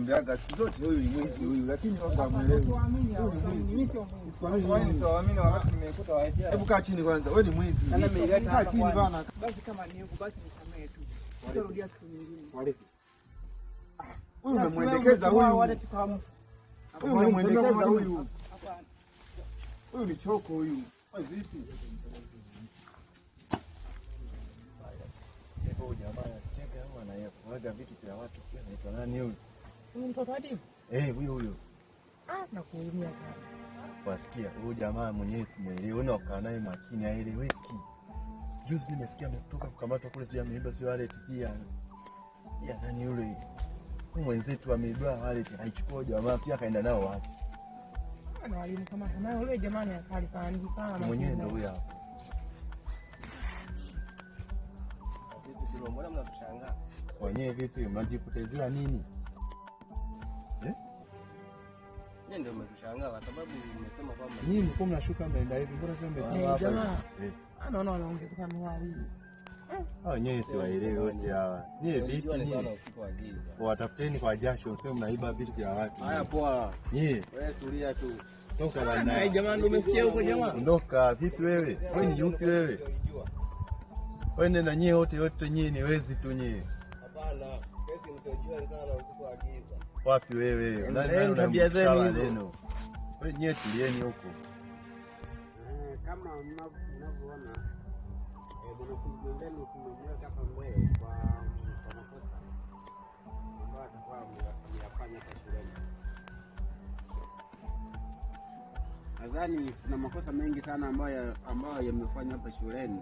Nawaambiaga siku zote huyu ni mwizi huyu, lakini wao hamuelewi. Mimi sio mwizi. Sikuamini Siwaamini wakati nimekuta waajia. Hebu kaa chini kwanza. Wewe ni mwizi. Kaa chini bana. Basi kama ni hivyo basi nisamehe tu. Sitarudia siku nyingine. Huyu umemwendekeza huyu. Huyu umemwendekeza huyu. Huyu ni choko huyu. Wewe vipi? Hebu jamaa anacheka au anayefuaga vitu vya watu pia anaitwa nani huyu? Huyu mtoto adimu? Eh, huyo huyo. Ah, nakuhurumia sana. Wasikia huyu jamaa mwenyewe simuelewi, una ukaa naye makini haeleweki. Juzi nimesikia ametoka kukamatwa kule, sijui ameiba sio wallet, sijui ya nani yule. Huyu mwenzetu ameiba wallet, haichukua jamaa, sijui akaenda nao wapi. Na walimu kama nayo yule jamaa ni hatari sana, ni sana. Mwenyewe ndio huyo hapo. Mbona mnatushangaa? Wenyewe vipi mnajipotezea nini? Eh? Nyinyi ndio mmetushangaa kwa sababu mmesema kwamba nyinyi mko mnashuka mnaenda hivi, mbona sio mmesema hapa? Jamaa. Anaona wanaongezeka miwali. Hao wenyewe si waelewi wote hawa. Nyinyi vipi? Ni sana usiku wa giza. Watafuteni kwa jasho, sio mnaiba vitu vya watu. Haya poa. Nyinyi wewe tulia tu. Toka bana. Hai jamaa ndio umesikia huko jamaa? Ondoka vipi wewe? Wewe ni yupi wewe? Wewe nenda nyie wote wote nyie ni wezi tu nyie. Hapana, kesi msiojua ni sana usiku wa giza. Wapi wewe? Nani tabia zenu hizo? Wewe nyie tulieni huko. Kama mnavyoona mwanafunzi mwenzenu tumemweka hapa mbele kwa makosa ambayo atakuwa ameyafanya hapa shuleni. Nadhani kuna makosa mengi sana ambayo yamefanywa hapa shuleni.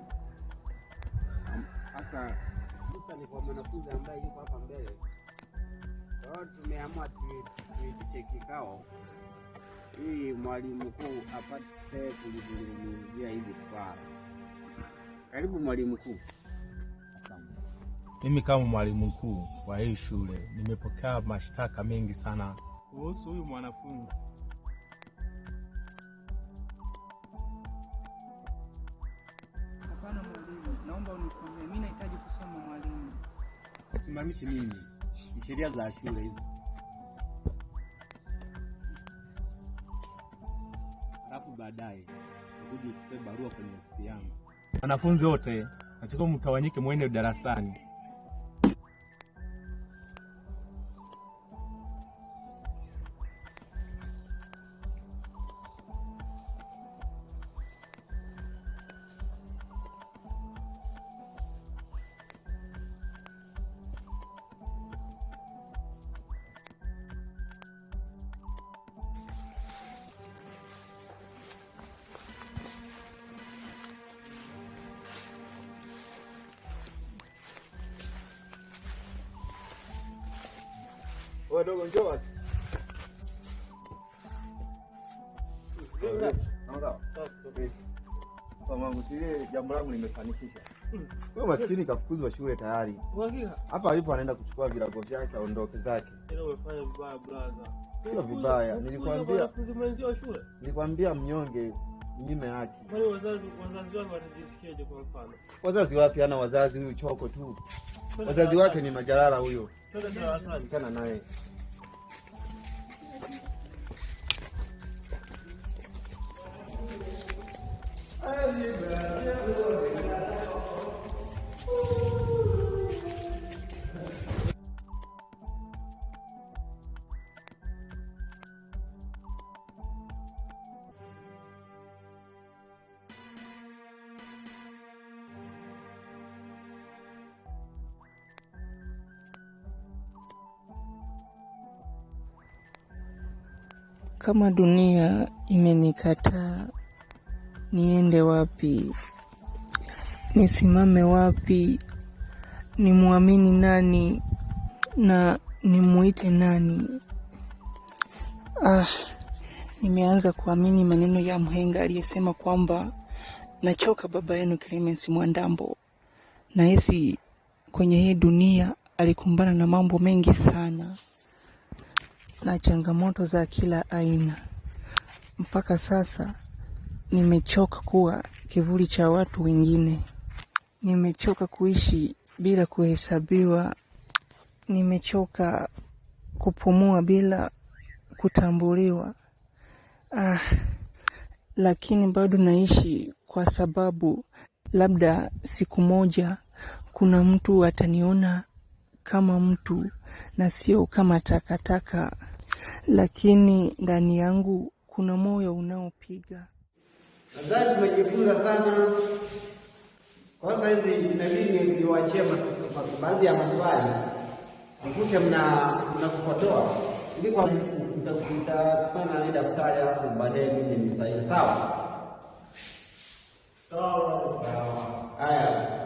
Hasa ni kwa mwanafunzi ambaye yuko hapa mbele. Kwa hiyo tumeamua tuitishe kikao ili mwalimu mkuu apate kulizungumzia hili swala. Karibu mwalimu mkuu. Asante. Mimi kama mwalimu mkuu wa hii shule nimepokea mashtaka mengi sana kuhusu huyu mwanafunzi. Hapana mwalimu, naomba unisamehe. Mimi nahitaji kusoma mwalimu. Simamishi mimi. Ni sheria za shule hizo. Alafu baadaye ukuje uchukue barua kwenye ofisi yangu. Wanafunzi wote nataka mtawanyike muende darasani. Wewe dogo njoo basi. Kwa mangu sile jambo langu nimefanikisha. Huyo maskini kafukuzwa shule tayari. Hapa alipo anaenda kuchukua virago vyake aondoke zake. Ila umefanya vibaya brother. Sio vibaya, nilikwambia. Mwenzio shule. Nilikwambia mnyonge mnyime haki. Kwani wazazi wake watajisikiaje kwa mfano? Wazazi wapi? Ana wazazi huyu choko tu. Wazazi wake ni majalala huyo. Chana naye. Kama dunia imenikataa, niende wapi? Nisimame wapi? Nimuamini nani na nimuite nani? Ah, nimeanza kuamini maneno ya mhenga aliyesema kwamba nachoka baba yenu Clemence Mwandambo. Nahisi kwenye hii dunia alikumbana na mambo mengi sana na changamoto za kila aina. Mpaka sasa nimechoka kuwa kivuli cha watu wengine. Nimechoka kuishi bila kuhesabiwa. Nimechoka kupumua bila kutambuliwa. Lakini bado naishi kwa sababu labda siku moja kuna mtu ataniona kama mtu na sio kama takataka. Lakini ndani yangu kuna moyo unaopiga. Nadhani tumejifunza sana. Kwanza hizi inabidi niwaachie baadhi ya maswali nikute mnakokotoa ili kwa mtakusana ni daftari alafu baadaye nije nisahihi. Sawa? Sawa. Haya.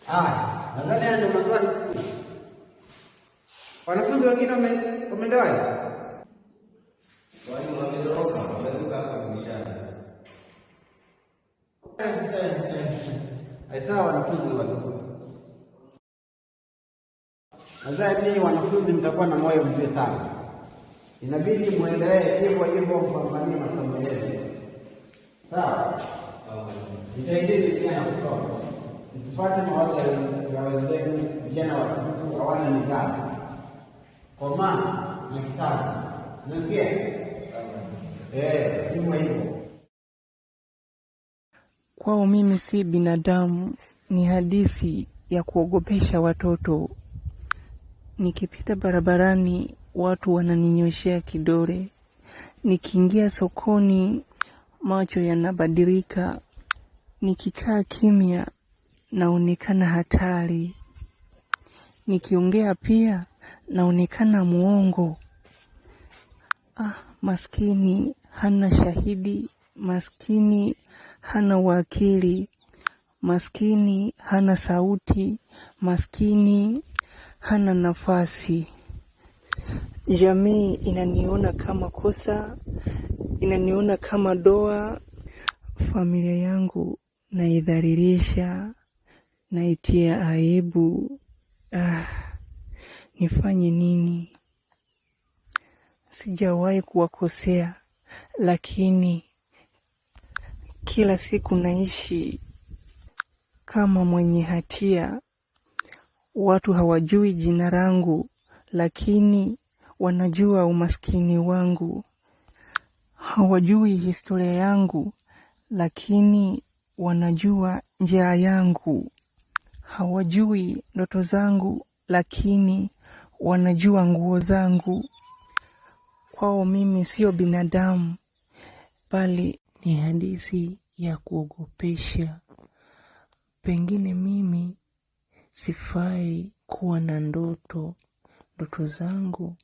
Haya, nadhani haya ndio maswali. Wanafunzi wengine wameenda wapi? Walimu wametoroka, wameruka hapo dirishani. Sawa, wanafunzi watukufu. Nadhani wanafunzi mtakuwa na moyo mzuri sana. Inabidi muendelee hivyo hivyo, mpambanie masomo yenu. Sawa? Jitahidini pia na kusoma. Msifuate mawazo ya wenzenu, vijana watukufu hawana nidhamu. Komaa na kitabu. Unasikia? Hivyo hivyo. Kwao mimi si binadamu, ni hadithi ya kuogopesha watoto. Nikipita barabarani watu wananinyoshea kidole. Nikiingia sokoni macho yanabadilika. Nikikaa kimya naonekana hatari. Nikiongea pia naonekana muongo. Maskini hana shahidi, maskini hana wakili, maskini hana sauti, maskini hana nafasi. Jamii inaniona kama kosa, inaniona kama doa. Familia yangu naidhalilisha, naitia aibu. Nifanye nini? Sijawahi kuwakosea, lakini kila siku naishi kama mwenye hatia. Watu hawajui jina langu, lakini wanajua umaskini wangu. Hawajui historia yangu, lakini wanajua njaa yangu. Hawajui ndoto zangu, lakini wanajua nguo zangu. Kwao mimi sio binadamu, bali ni hadithi ya kuogopesha. Pengine mimi sifai kuwa na ndoto. Ndoto zangu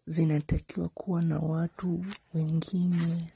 zinatakiwa kuwa na watu wengine.